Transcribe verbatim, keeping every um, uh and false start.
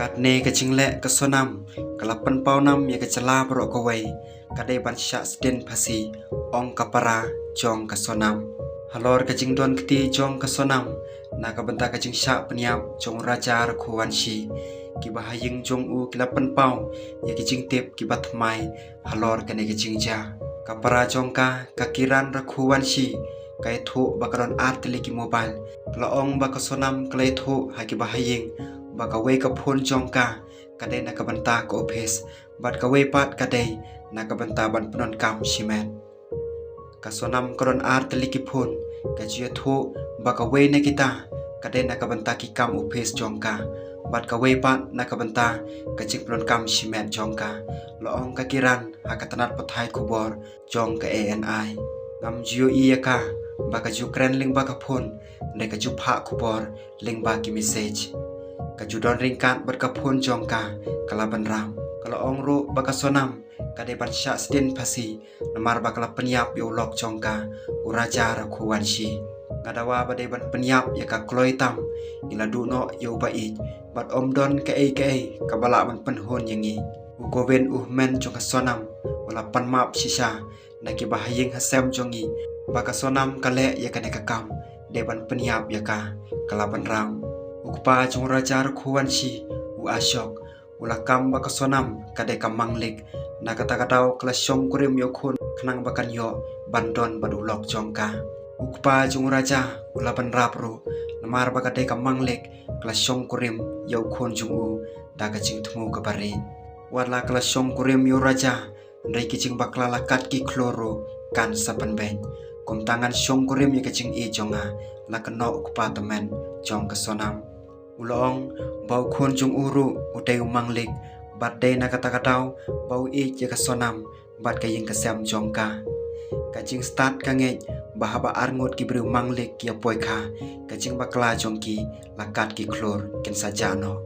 Katne ka jingleh ka Sonam ka la pynpaw nam ïa ka jylla baroh kawei, ka dei ban shah sdien phasi, ong ka para jong ka Sonam. Halor ka jingdon kti jong ka Sonam na ka bynta ka jingshah pynïap jong u Raja Raghuvanshi, kiba ha ïing jong u ki la pynpaw ïa ki jingtip kiba thymmai halor kane ka jingjia. Ka para jong ka, ka Kiran Raghuvanshi, ka ïathuh ba ka don ar tylli ki mobile. Ka la ong ba ka Sonam ka la ïathuh ha kiba ha ïing ba kawei ka phone jong ka ka dei na ka bynta ka office, bad kawei pat ka dei na ka bynta ban pyndonkam shimet. Ka Sonam ka don ar tylli ki phone, ka ju ïathuh ba kawei na kita ka dei na ka bynta ki kam office jong ka, bad kawei pat na ka bynta ka jingpyndonkam shimet jong ka, la ong ka Kiran ha ka tnat pathai khubor jong ka A N I. Ngam ju ïohi ïa ka ba ka ju kren lyngba ka phone, hynrei ka ju phah khubor lyngba ki message. Ka ju don ryngkat bad ka phone jong ka, ka la bynrap. Ka la ong ruh ba ka Sonam ka dei ban shah sdien phasi namar ba ka la pynïap ïa u lok jong ka, u Raja Raghuvanshi. Nga dawa ba dei ban pynïap ïa ka kloi tam, ngi la duh noh ïa u ba ïeit, bad ym don kaei kaei kaba lah ban pynhun ïa ngi. U Govind, u hynmen jong ka Sonam, u la pan map shisha na kiba ha ïing ha sem jong ngi ba ka Sonam ka leh ïa kane ka kam, dei ban pynïap ïa ka, ka la bynrap. U kpa jong u Raja Raghuvanshi, u Ashok, u la kam ba ka Sonam ka dei ka manglik, na kata ka daw ka la shongkurim ïa u khun khnang ba kan ïoh ban don bad u lok jong ka. U kpa jong u Raja u la bynrap ruh, namar ba ka dei ka manglik, ka la shongkurim ïa u khun jong u da ka jingthmu kaba rit. Wat la ka la shongkurim ïa u Raja, hynrei ki jingbakla la kat ki khlur ruh kan sa pynbeit. Kumta ngan shongkurim ïa ka jingïeit jong nga, la kynnoh u kpa tymmen jong ka Sonam. U la ong ba u khun jong u ruh u dei u manglik, bad dei na kata ka daw ba u ïeit ïa ka Sonam bad ka ïing ka sem jong ka. Ka jingstad ka ngeit ba haba arngut ki briew manglik ki ïa poi kha, ka jingbakla jong ki la kat ki khlur, kin sa jah noh.